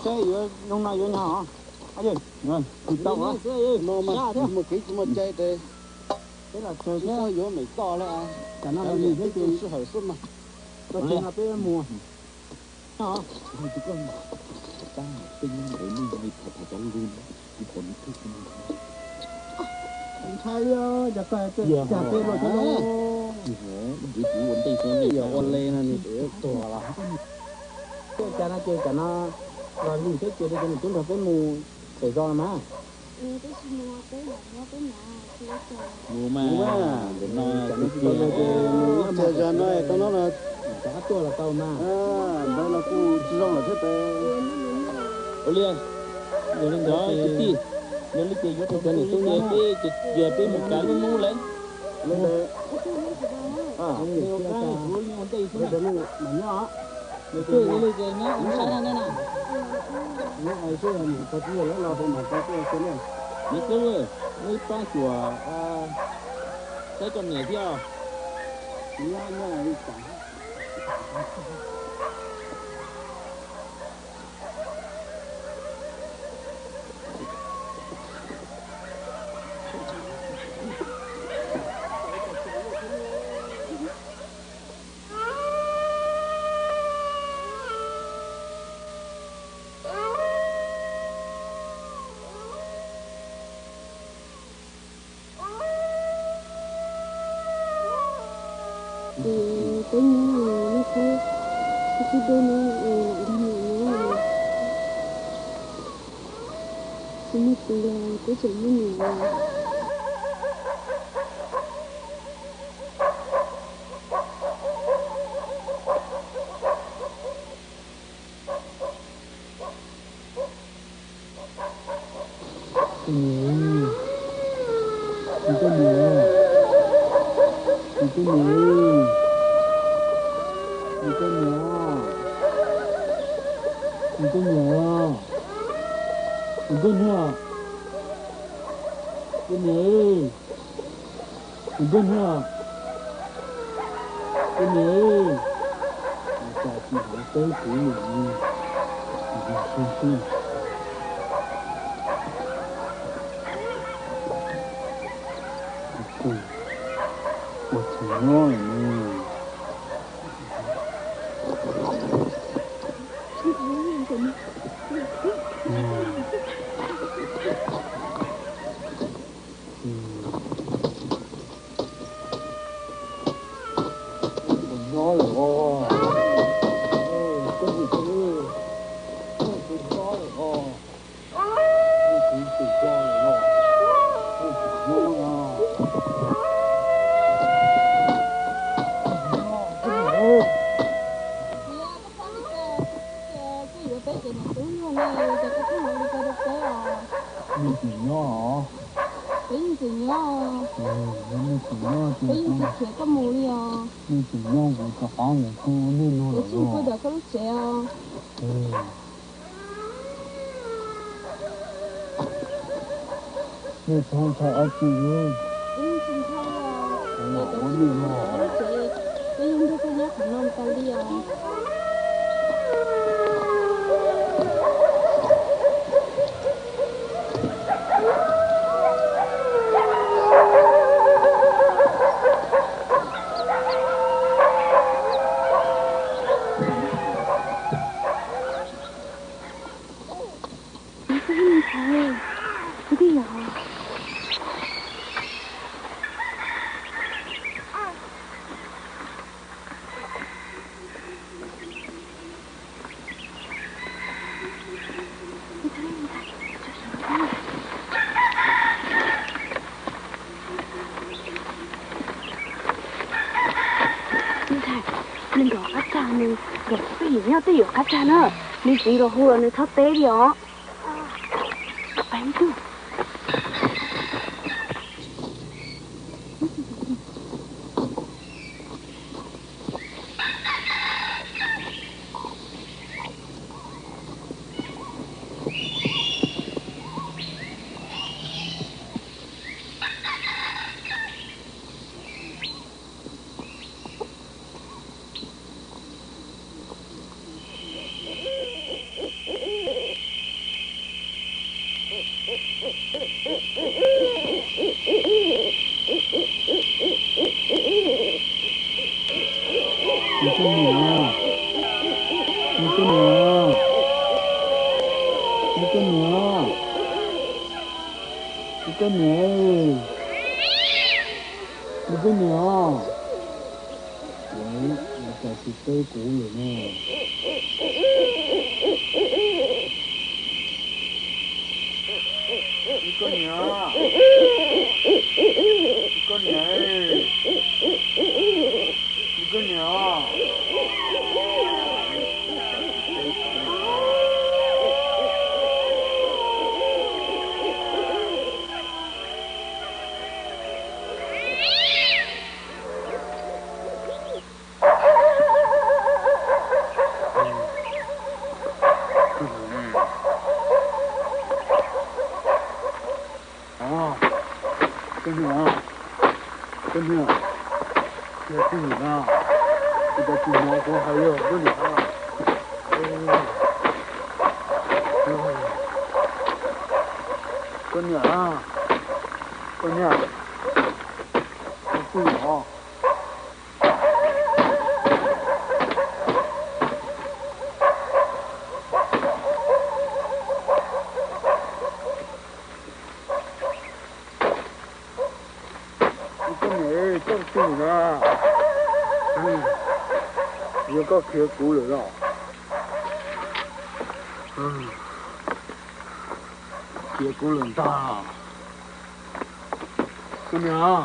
Seb yuav zoo no yuav nyob os. Tus tau no mas muaj kev tsis muaj cai ces tsis txhob yuav meem toj lawm, sij hawm xwb mas. Peb mus. Ntshai li, cas txawm cas peb los, ua le no nws tuag los. Cas no ces cas no los lwm thiab ces li ces nws twb nrog peb mus pem zos los mas. Mus mas, ntawm no, cia zag no tau no los, cas tuaj los tau mas. Ntawd los kuj tsis zoo lawm thiab tes. Ua li, yog li ntawd kwv tij, yog li ces yuav rau cov niam tub ces peb, ces peb mus kav lub hnub lawm. Ua ntej xwb na. Nws twb li ces nyob ua saib na ne na. Niam tub, nej pab xyuas saib koj niam thiab. Peb nyob nej saib, peb twb deb no lam nrog niam nyob, tsis muaj tus los peb tseem muaj niam. Kuv niam, kuv koj niam, kuv koj niam, kuv koj niam, kuv koj niam, kuv koj niam, kuv niam, kuv koj niam, kuv niam, cas tsis hnov teb kuv niam li. Ua txhaum nyob lawm ne. Nyob lawm os. Nyob lawm os. Nyob lawm os. Koj yuav peb ces niam tub luag ne, ces koj pheej hais li ko rau peb os. Nej tseem nyob os? Peb yeej tseem nyob. Peb yeej tsis khiav koj mus li os. Nej tseem nyob, kuv rov qab mus kuj nej luag lawm. Peb tseem tuaj dawm koj lub tsev os. Nej txhob ntshai dab tsi li. Peb yeej tsis ntshai os. Kuv mam ua nej luag. Peb yeej nrog koj nyob qhov no tas li os. Ntxhais, ntxhais, twb yog. Ntxhais, nws nrov qab tsag, nws nrov peb yim nyob twb yuav qab tsag na. Nws txiv los hu los nws txhob teb li os. Peb twb Ua koj niam, ua koj niam, ua koj niam, ua koj niam, ua koj niam. Ua cas tsis teb kuv lawm no? Koj niam, koj niam, koj niam. Koj niam, koj niam, yog twg na? Ua cas tsis hnov kuv hais li koj niam? Koj niam, koj niam, ua twg os? Koj niam, koj twg na? Yog koj khiav kuv lawm los? Khiav kuv lawm ntag. Koj niam.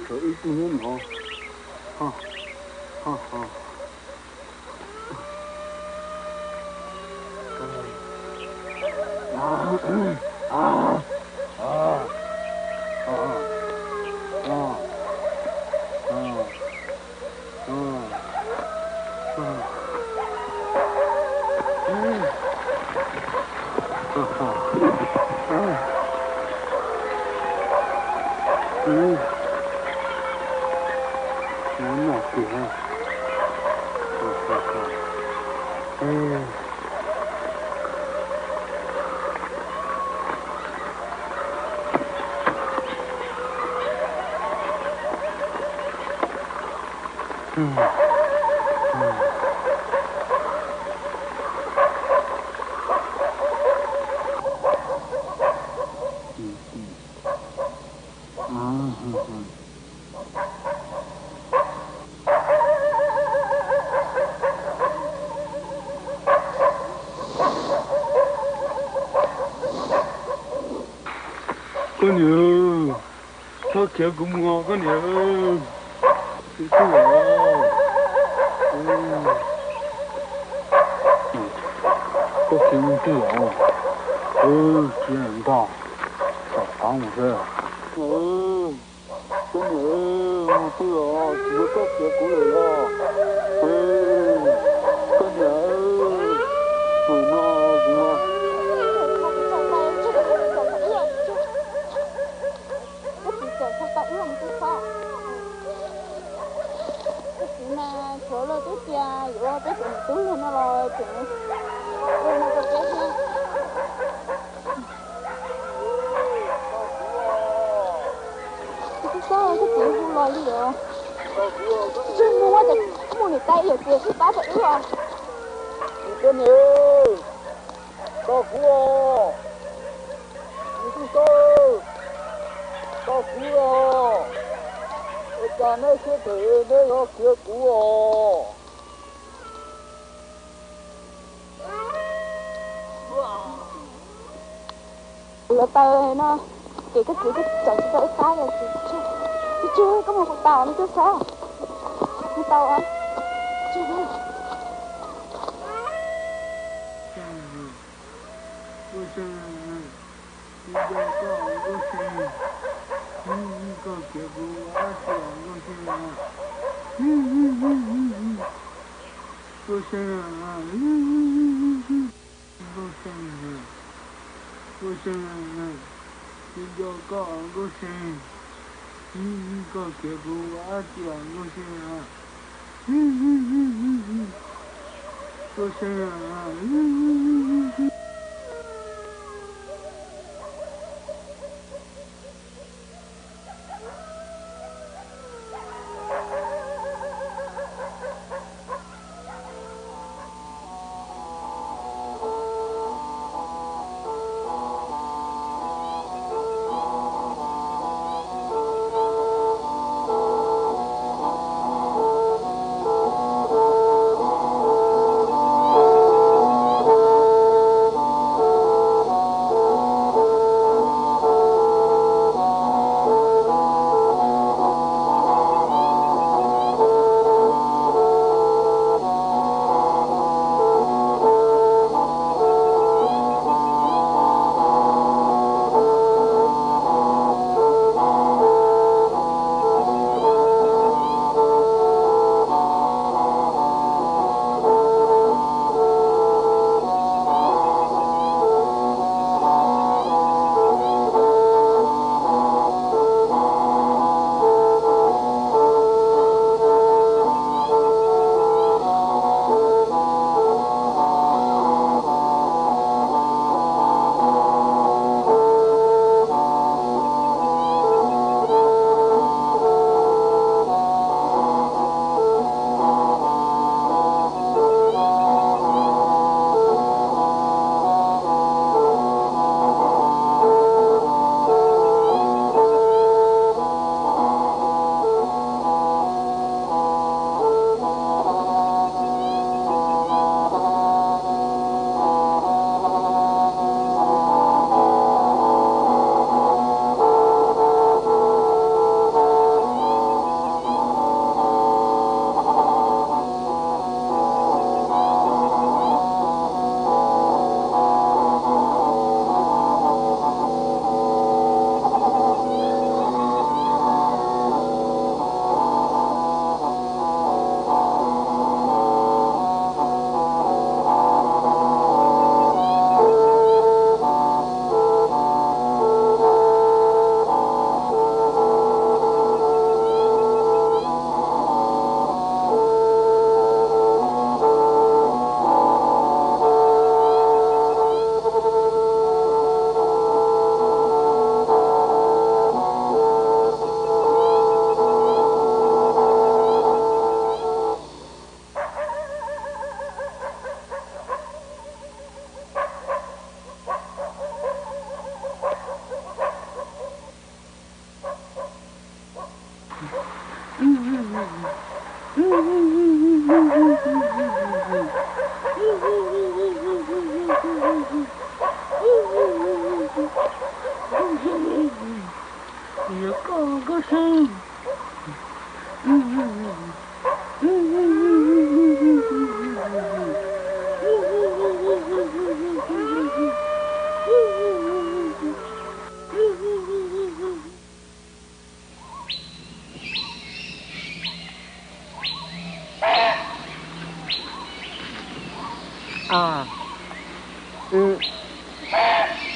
Tshuav ib tug hnub no. Ua no tiag. Koj niam, txhob khiav kuv mus koj niam. Tus twg os? Koj khiav mus twg os? Khiav ntog, tom qab mus xwb. Koj niam, mus twg os? Tsis yog koj khiav kuv lawm los? Koj niam, mus no kuv. Koj txiv txawm txog tau ib los twb txhob. Koj txiv mas tshuav luag twb tias yuav peb cov niam tub luag no los tseem ua no rau peb thiab. Twb txhob, koj txiv hu los li os. Tsis muaj ces mus niam tais yawm txiv sib pab rau wb os. Koj niam, tau kuv os. Tus tub txawj, tau kuv os. Ua cas neb siab phem neb yuav khiav kuv os? Lawv taw no, ces koj txiv koj txawm tsis tau ib pab los tsis tseg. Tsis tseg, koj mus kuv taus no twb txhob. Mus taus os. Tsis tseg. Nkauj See, kuv nco koj Nkauj See, koj khiav kuv ua dab tsi os Nkauj See? Nkauj See, Nkauj See, Nkauj See, kuv nco koj Nkauj See, koj khiav kuv ua dab tsi os Nkauj See?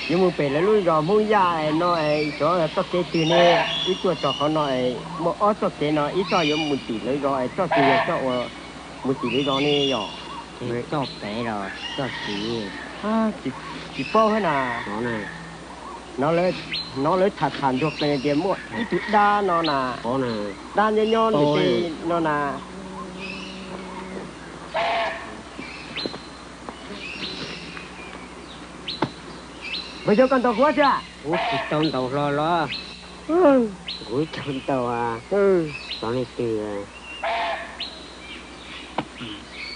Yuav mus pem lawv lub zos Hmoob Yaj no es xyov txoj kev twg ne, wb tuaj txog qhov no es muaj ob txoj kev no, ib txoj yuav mus tim lawv zos es txoj twg yog txoj uas mus tim lawv zos ne yom? Txoj pem los txoj tim? Tsis paub thiab na. Hnov lawv tham tham ntsuag qees tias muaj ib tug dab no na, dab nyob nyob ntawm tej no na. Npawg Xyooj, koj ntaus kuv tsi? Kuv tsis tau ntaus hlo los. Kuv tsis tau ntaus. Xyov leej twg.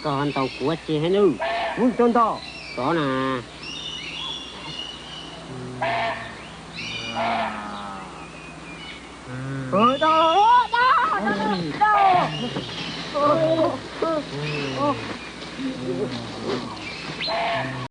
Koj ntaus kuv tsi heev nawb? Kuv tsis tau ntaus. Xyov na.